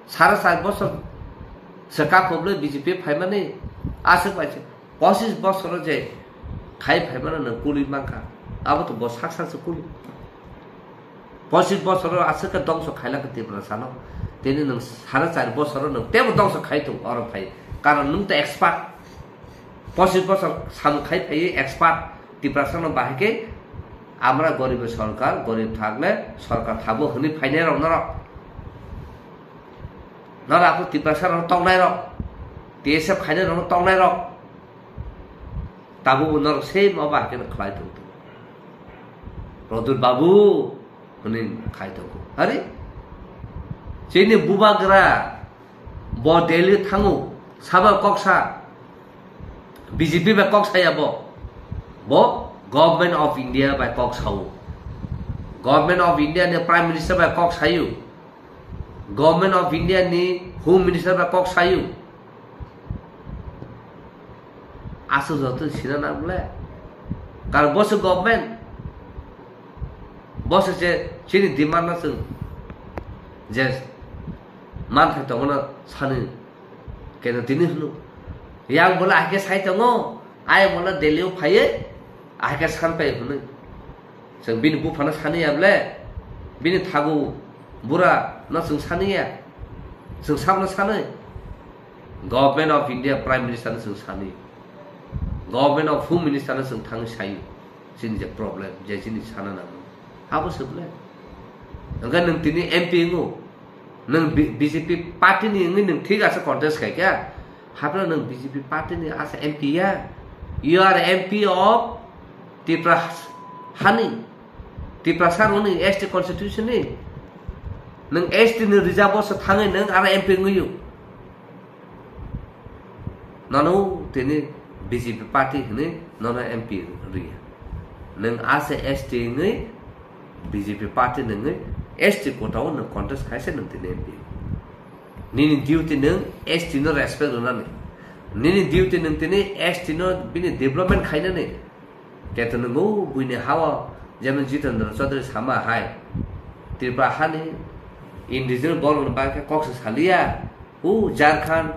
sara char bosor se kakho bwle B J P phaimani aswk bai se. Pochis bosoro je khai phaimano nwng kuli mankha, abo to bo sak sak se kuli. Pochis bosoro aswk khe dongso khailak khe Tiprasano, tini nwng sara char bosoro nwng tebo dongso khai tongo oro phai, karon nwng to expert. Pochis bosor samung khai phaiwi expert Tiprasano bahai khe amra goribe sorkar, gorib thakle sorkar thabo hwnwi phainai rok norok. Norok aphuru Tiprasa rok tongnai rok, T S F khainai rok tongnai rok. Tabukbo norok same obo hakhe no khlai tong tong. Rodur babu hwnwi khai tongo. Are? Chini bubagra bo Delhi thango, sabo kok sa, B J P bai kok saya bo. Bo Government of India bai kok sao. Government of India ni Prime Minister bai kok sayo. Government of India ni Home Minister bai kok sayo. Aswk joto sina nang bole. Karon bo se government. Bo se je chini demand no chwng je manthai tongmano sani keno tini hwno. Yang bole ahike sai tongo, ayang bole Delhi o phaiye ahike san pai hwnwi. Chwng bini buphano sani ya bole, bini thagu bura no chwng sani ya. Chwng sabno sani. Government of India Prime Minister no chwng sani. Government of Home Minister no chwng thangwi sayo. Chini je problem, je chini sana nango. Abo se bole. Hwnkhe nwng tini M P wngo. Nwng B-, B J P party ni wngwi nwng thik asa contest khai kha. Hapla nwng B J P party ni asa M P ya. You are M P of Tipra hani. Tiprasa rokni S T constitution ni. Nwng S T ni reserve o se thangwi nwng aro M P wngwi o. Nono tini B J P party hwnwi nono M P rwya. Nwng ase S T wngwi B J P party nwngwi S T quota o nwng contest khaise nwng tini M P. Nini duty nwng S T no respect rwnani. Nini duty nwng tini S T no bini development khainani. Keto nwngo buini hao, jemon Jitendra Chaudhary sama hai. Tripura hani indigenous borok ni bagwi khe kok se saliya. O Jharkhand,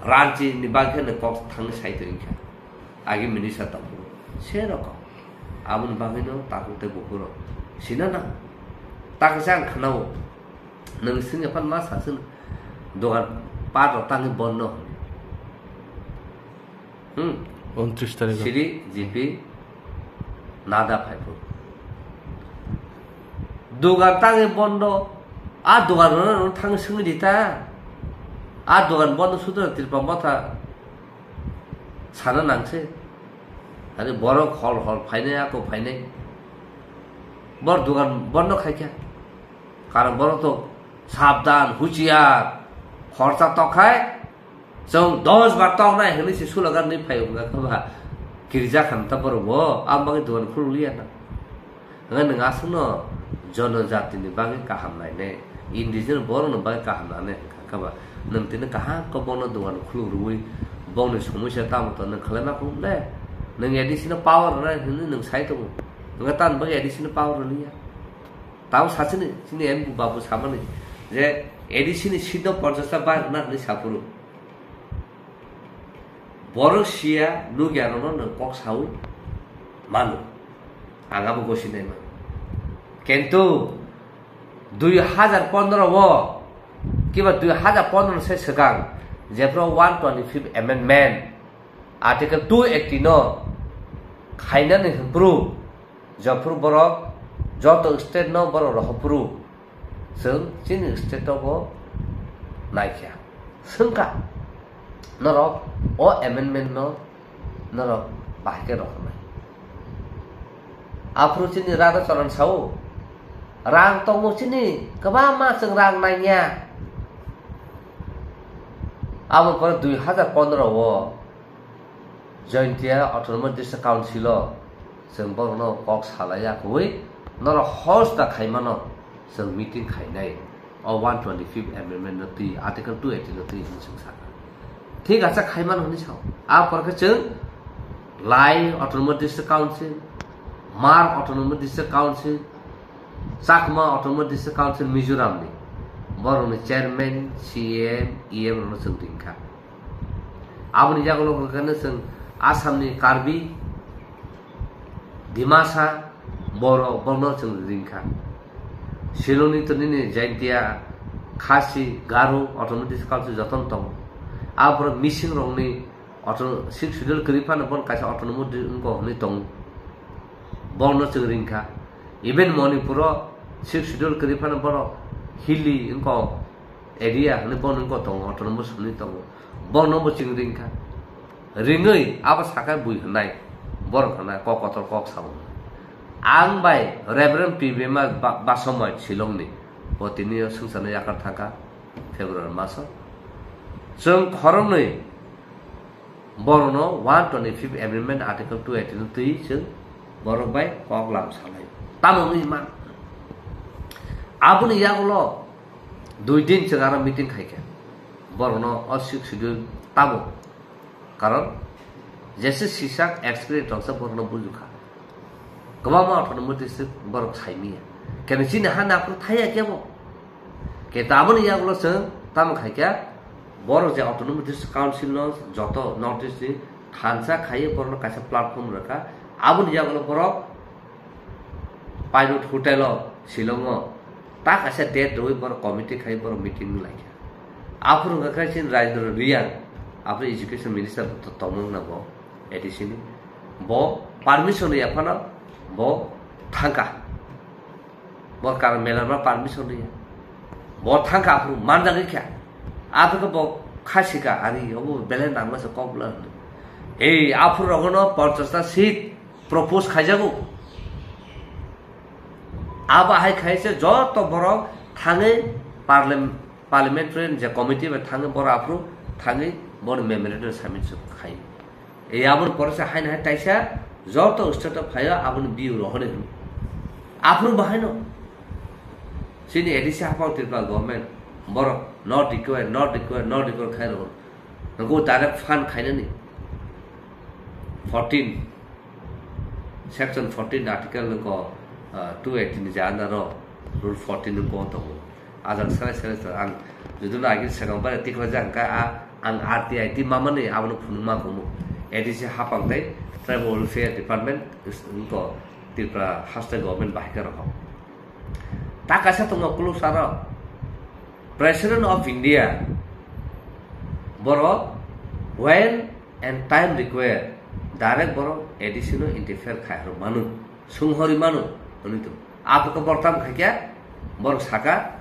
Ranchi ni bagwi khe nwng kok thangwi sai tongkha. Agi minister tongphuru. Se rokom. Aboni bagwino takhuk tei buphuru. Sina nang. Taksa ang khnao. Nwng sini aphan ma sasin dogan pat rok tangwi bondo hwnwi. Hmm. Untris tarikh. Siri G P Nada phaiphuru. Dogan tangwi bondo. A dogan rok thang swngwi di ta. A dogan bondo sudra Tripura Motha sana nangse. Ani borok hol hol phainai, ako phainai. Bor dogan bondo khaikha. Karon borok to sabdan, huchiar, khorsa tokkhai, chwng dos bar toknai hwnwi se slogan rwwi phai wngkha ba, kirja khan ta borok bo, aboni bagwi dogan khulukliya na. Hwnkhai nwng aswkno jonojatini bagwi kaham nainai, indigenous borokni bagwi kaham nainai hwnka ba, nwng tini kaham khe bono dogan khuluk rwui, bongni somosya tamo tong nwng khlaima khlum le, nwng A D C no power rwnai hwnwi nwng sai tongo, hwnkhai tamoni bagwi A D C no power rwliya. Tamo sachini, chini M P babu samani je A D C ni seat no ponchash ta bar rwna hwnwi saphuru. Borok siya nukya rokno nwng kok saui mano. Ang abo gosi nai mano. Kintu dui hajar pondro o kiba dui hajar pondro se swkang jephru one twenty fifth amendment article two eighty no khainani hwnphru Jophru borok joto state no borok rohorphuru chwng chini state o bo naikha. Swngkha norok o amendment no norok bahai khe rohornai. Aphuru chini Radha Charan sao rang tongo chini kwbangma chwng rang nangya. Abo pore dui hajar pondro o Jaintia Autonomous District Council o chwng borokno kok salai ya kwbui norok host da khaimano chwng meeting khainai o one twenty fifth amendment no twi article two eighty no twi hwnwi chwng sakha. Thik asa khaimano hwnwi sao. A porkhe chwng Lai Autonomous District Council, Hmar Autonomous District Council, Chakma Autonomous District Council Mizoram ni borokni chairman, C M, E M rokno chwng ringkha. Aboni yagulo hwnkhe chwng Assamni Karbi, Dimasa, Boro, bono chwng ringkha. Shillongni to nini Jaintia, Khasi, Garo, Autonomous Council jotono tongo. Aborok Misingrokni auto-, Sixth Schedule kwrwi phano bono kaisa autonomous di-, wngkha hwnwi tongo. Bono chwng ringkha. Even Manipuro Sixth Schedule kwrwi phano bono hilly wngkha. Area hwnwi bono wngkha tongo, autonomous hwnwi tongo. Bono bo chwng ringkha. Ringwi abo sakha bui hwnai, borok hwnai, kok kotor kok sao hwnai. Ang bai Reverend P Bema ba-, Basomai Shillongni, bo tini o swngcharno yakar thangkha February maso. Chwng khoroknwi Borokno one twenty fifth Amendment Article two eighty no twi chwng borok bai kok lam salai. Tamo wngwi man. Aboni yagulo dui din chwng aro meeting khaikha. Borokno o Sixth Schedule tamo. Karon jesa sisak experience roksa borokno bujukha. Kwbangma autonomous district borok saimanya. Kene chini ha naphru thaiya kebo. Ke taboni yagulo chwng tamo khaikha, borok je autonomous district council no joto North East ni thansa khaiwi borokno kaisa platform rwkha. Aboni yagulo borok Pilot Hotel o Shillong o ta kaisa date rwui borok committee khai borok meeting laikha. Aphuru wngkha khe chini Rajendra Reang, aphuru education minister tongmung na bo A D C ni. Bo permission rwya phano bo thangkha. Bo karon mela ma permission rwya. Bo thangkha aphuru manjagwi kha. Aphuru bo khasika ari obo belai nangma se kok bwla hwnwi. Ei aphuru rogono ponchash ta seat propose khaijago. Abo hai khai se joto borok thangwi parliam-, parliamentary je committee bai thangwi borok aphuru thangwi boni memorandum submit khai. E aboni pore se haino hai kaisa joto state o phaio aboni view rohornai hwnwi. Aphuru bo haino chini A D C haphang Tripura government borok not required, not required, not required khai rwo. Nokho direct fund khainani fourteen, section fourteen article nokho, ah, two eighteen ni jana ro rule fourteen nokho tongo. Ajak sere sere sere ang juduna agin segang bare tikla jang ka a ang R T I ti mamani abono phunukma komo. A D C hapang tei Tribal Welfare Department nokho Tripura haste government bahai ka rokho. Ta kaisa tongo kulusa ro. President of India, borok when and time required, direct borok A D C no interfere khai horo manu, sunghori manu, hwnwi to. Apoko borok tam khai kya, borok saka,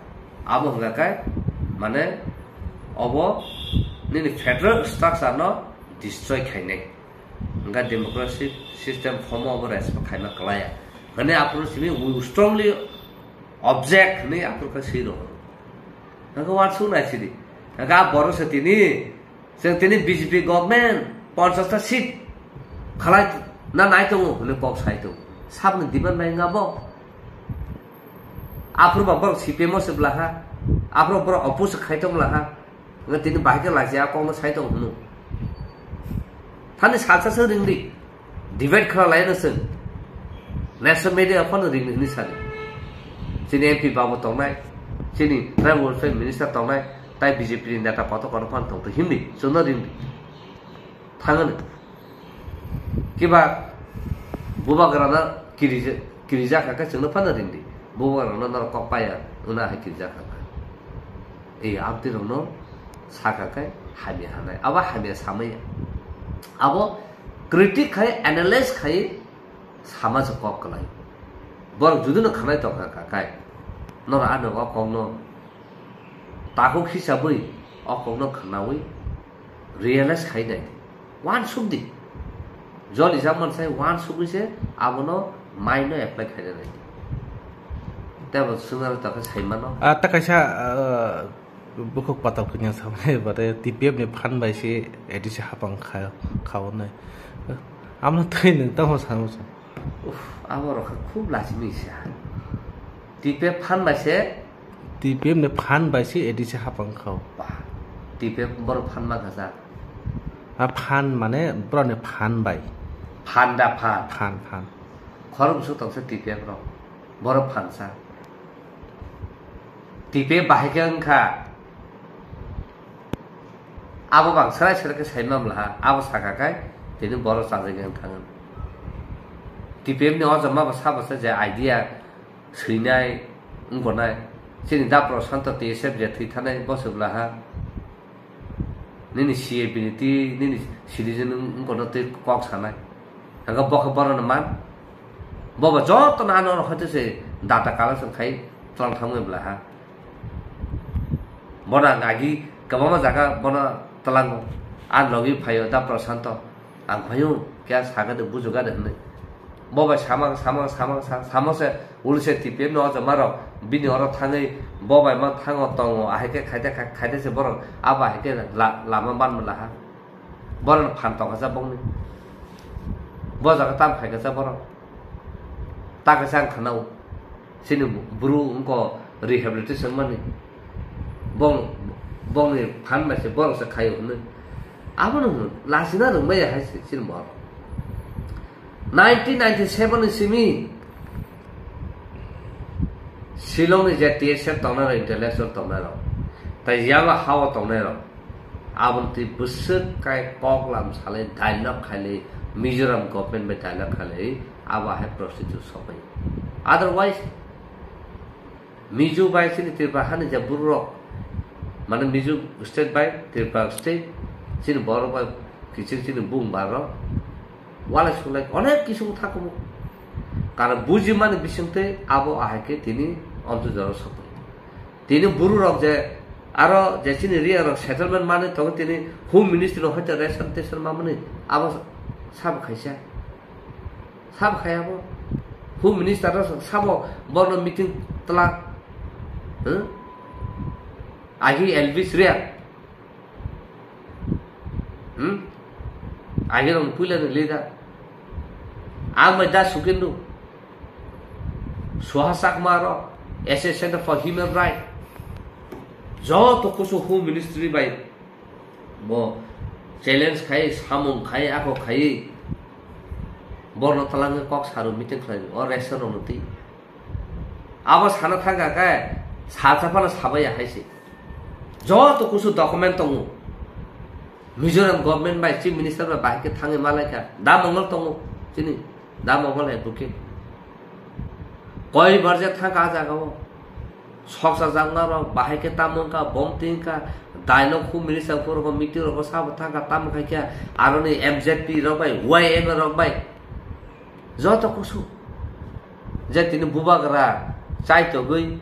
abo hwnga kai, mane, obo nini federal structure no destroy khainai. Hwnga democracy system form obo respect khaima klaya. Hwnwi aphuru simi we strongly object hwnwi aphuru khe swi rwo. Hwnga wansuk nai sidi. Hwnga borok se tini, chwng tini B J P government ponchash ta seat khalai na nai tongo hwnwi kok sai tongo. Sabni demand bai wngya bo. Aphuru ba borok C P M o se bwla ha. Aphuru borok oppose khai tong bwla ha. Nga tini bahai khe lachi a kokno sai tong hwnwi. Thani salsa se ringdi. Debate khala lai no chwng. National media phano ring hwnwi sadi. Chini M P babu tongnai, chini tribal welfare minister tongnai, tai B J P ni neta kotor kotor phano tongtwi himdi, chwngno ringdi. Thangani. Kiba bubagrana kirija-, kirijak kha khe chwngno phano ringdi. Bubagrana norok kok paya, wngna hai kirijak kha. Ei, amtwi rokno sakha khe hamya hanai. Abo hamya samaya. Abo critic khai, analyze khai, sama se kok kwlai. Borok judino khanai tongkha kha kai. Norok ano o kokno takhuk hisabwi o kokno khnaui realize khai nai. Wansuk di. Joli jak mansai wansugwi se abono mind no apply khai nai. Tebo swnaro tokhe sai mano. Ah, ta kaisa, ah, Bukhuk patal kanya samani bade T P F ni phan bai se A D C hapang kha-, khaonai. Amno twi nwng tamo samo sa. Uff, abo rok khe khub lachimwi sa. T P F phan bai se? T P F ni phan bai se A D C hapang khao. Bah, T P F borok phan ma kha sa. A phan mane borok ni phan bai. Phan da phan. Phan, phan. Khorok bwswk tong se T P F rok. Borok phan sa. T P F bahai khe wngkha. Abo bang serai serai khe sai mamla ha. Abo sakha khai tini borok chajagwi wng thangwi. T P F ni o jama bo sabo se je idea swinai wngkho nai. Chini da Prashanto T S F je thwi thanai bo se bwla ha. Nini C A B ni twi, nini citizen wng-, wngkha no twi kok sanai. Hwnkhe bo khe bono man. Bo bo joto no ano hoite se data collection khai tlang thangwi bwla ha. Bono ang agi kwbangma jaga bono tlango. Ang logi phaio da Prashanto. Ang phaio kya saga de bujuga de hwnwi. Bo bai sama, sama, sama, sa-, samo se uli se T P F no o jama rok bini oro thangwi bo bai ma thango tongo, ahai khe khaide kha-, khaide se borok abo ahai khe la-, lama ban mala ha. Borok no phan tong kha bongni. Bo jaga tam khai kha borok. Ta khe sang khanao. Chini bru wngko rehabilitation mani. Bong, bongni phan bai se borok se khaio hwnwi. Abono hwnwi lachina rwngmaya hai se chini borok. Nineteen ninety-seven ni simi Shillong ni je T S F tongnai rok, intellectual tongnai rok, tai Yaba hao tongnai rok, aboni twi bwswk kai kok lam salai dialogue khailai, Mizoram government bai dialogue khailai, abo hai prostitute sokmai. Otherwise, Mizo bai chini Tripura hani je bururok, mane Mizo state bai Tripura state, chini borok bai kiching chini bung barok, walai sulai onek kisu thakumu. Karon bujimani bisingtwi abo ahai khe tini omtwi jora sokoi. Tini bururok je aro je chini riya rok settlement mani tongo tini Home Ministry no hoite ration tesan mamani abo sabo khaisa. Sabo khai abo. Home Minister no sabo borno meeting tla. Hmm? Agi Elvis Reang. Hmm? Agi rong puila ni leader. Ang bai da Sukendu. Suhas Chakma ro. Association for Human Right. Joto kusu Home Ministry bai. Bo Challenge khai, samung khai, ako khai. Borno talangwi kok saru meeting khlai o ration rokno twi. Abo sana thangka khe salsa phano sabaiya hai se. Joto kusu document tongo. Mizoram government bai chief minister bai bahai khe thangwi malaikha. Da Mongol tongo chini. Da Mongol advocate. Koi barja thangka a jaga o. Soksa jakna rok bahai khe tamo wngkha, bom twi wngkha, daino khu mili chang phuru rok meeting rok sabo thangkha, tamo khai khe aroni M Z P rok bai, Y M A rok bai joto kusu. Je tini bubagra chaitogwi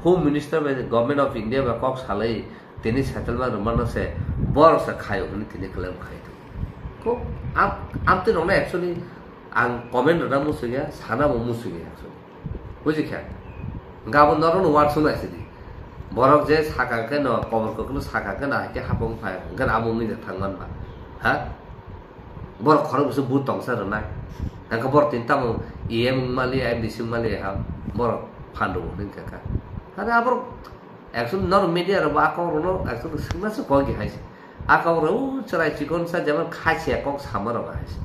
Home Minister bai Government of India bai kok salai tini settlement rwmano se borok se khaio hwnwi tini claim khai tongo. Kok am-, amtwi rokno actually ang comment rwna muchungya, sana bo muchungya actually. Buji kha? Gabon norokno uansuk nai sidi. Borok je saka khe no, kobor kokno saka khe no, hai khe hapung phai, hwnkhe abo wngwi thang man ba. Ha? Borok khorok bwswk bu tongsa rwnai. Hwnkhe borok tini tamo E M wng mali, M D C wng mali ha. Borok phan rwo hwnwi kha kha. Hare aborok actually norok media rok bo a kok rokno actually swngna se kok hai se. A kok rok u chwrai chikon sa jemon khasia kok sama rok hai se.